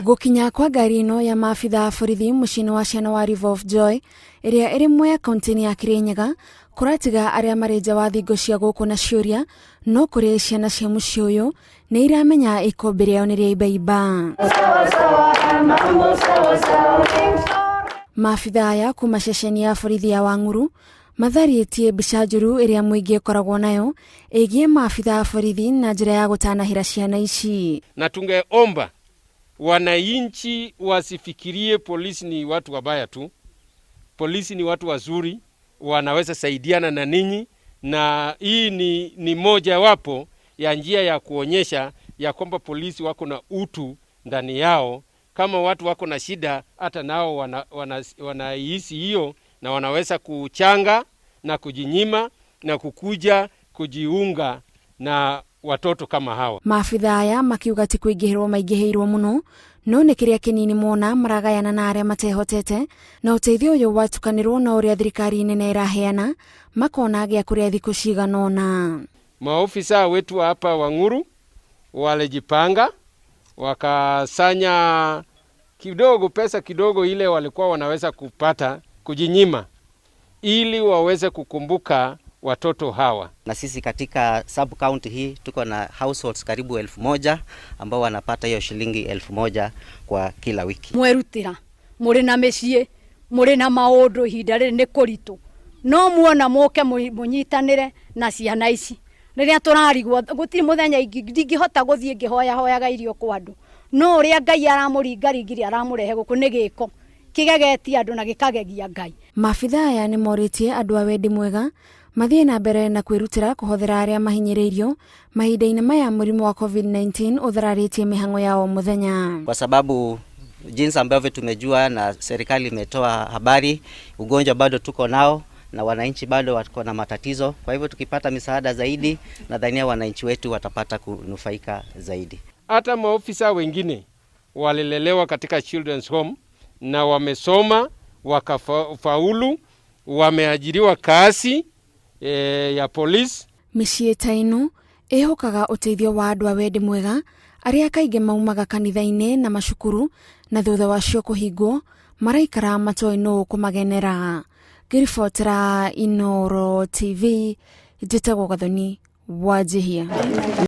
Gũkinya kwa ngari ĩno ya maabitha a borithi mũciĩ-inĩ wa ciana wa River of Joy ĩrĩa ĩrĩ Mwea kaunti-inĩ ya Kirinyaga kũratiga arĩa marĩ nja wa thingo cia gũkũ na ciũria, no kũrĩ ciana cia mũciĩ ũyũ nĩ iramenya ikũmbĩ rĩao nĩ rĩa imbaimba. Maabitha aya kuma ceceni ya borithi ya Wang'uru matharĩtie mbica njũru ĩrĩa mũingĩ ũkoragwo nayo ĩgiĩ maabitha a borithi na njĩra ya gũtanahĩra ciana ici. Na tungeomba wananchi wasifikirie polisi ni watu wabaya tu. Polisi ni watu wazuri, wanaweza saidiana na ninyi, na hii ni moja wapo ya njia ya kuonyesha ya kwamba polisi wako na utu ndani yao. Kama watu wako na shida, hata nao wanahisi wana hiyo na wanaweza kuchanga na kujinyima na kukuja kujiunga na watoto kama hawa. Maabitha aya makiuga ti kũingĩhĩrwo maingĩhĩirwo mũno, no nĩ kĩrĩa kĩnini mona maragayana na arĩa matehotete, na ũteithio ũyũ watukanĩrwo na ũrĩa thirikari nene ĩraheana makona gĩa kũrĩa thikũ cigana ũna. Maofisa wetu hapa Wang'uru walijipanga, wakasanya kidogo pesa kidogo ile walikuwa wanaweza kupata kujinyima ili waweze kukumbuka watoto hawa. Na sisi katika sub county hii tuko na households karibu 1000 ambao wanapata hiyo shilingi 1000 kwa kila wiki. Mwerutira muri na mĩciĩ, mũrĩ na maũndũ, ihinda rĩrĩ nĩ kũritũ, no muona mũke mũnyitanĩre na ciana ici. Rĩrĩa tũrarigwo gũtirĩ mũthenya ndingĩhota gũthiĩ ngĩhoyahoyaga irio kwa andũ, no ũrĩa Ngai aramũringaringire aramũrehe gũkũ nĩ gĩko kĩgegetie andũ na gĩkagegia Ngai. Maabitha aya nĩ morĩtie andũ a wendi mwega mathiĩ na mbere na kwĩrutĩra kũhothera arĩa mahinyĩrĩirio mahinda-inĩ maya mũrimũ wa COVID-19 ũthararĩtie mĩhang'o ya o mũthenya. Kwa sababu jinsi ambavyo tumejua na serikali imetoa habari, ugonjwa bado tuko nao na wananchi bado wako na matatizo. Kwa hivyo tukipata misaada zaidi, nadhania wananchi wetu watapata kunufaika zaidi. Hata maofisa wengine walilelewa katika children's home na wamesoma wakafaulu, wameajiriwa kazi ya polisi. Mĩciĩ ta ĩno ĩhokaga ũteithio wa andũ a wendi mwega arĩa kaingĩ maumaga kanitha-inĩ na macukuru, na thutha wacio kũhingwo maraikara matoĩ nũ kũmagenera. Ngĩribotera Inooro TV, njĩtagwo Gathoni Wanjihia.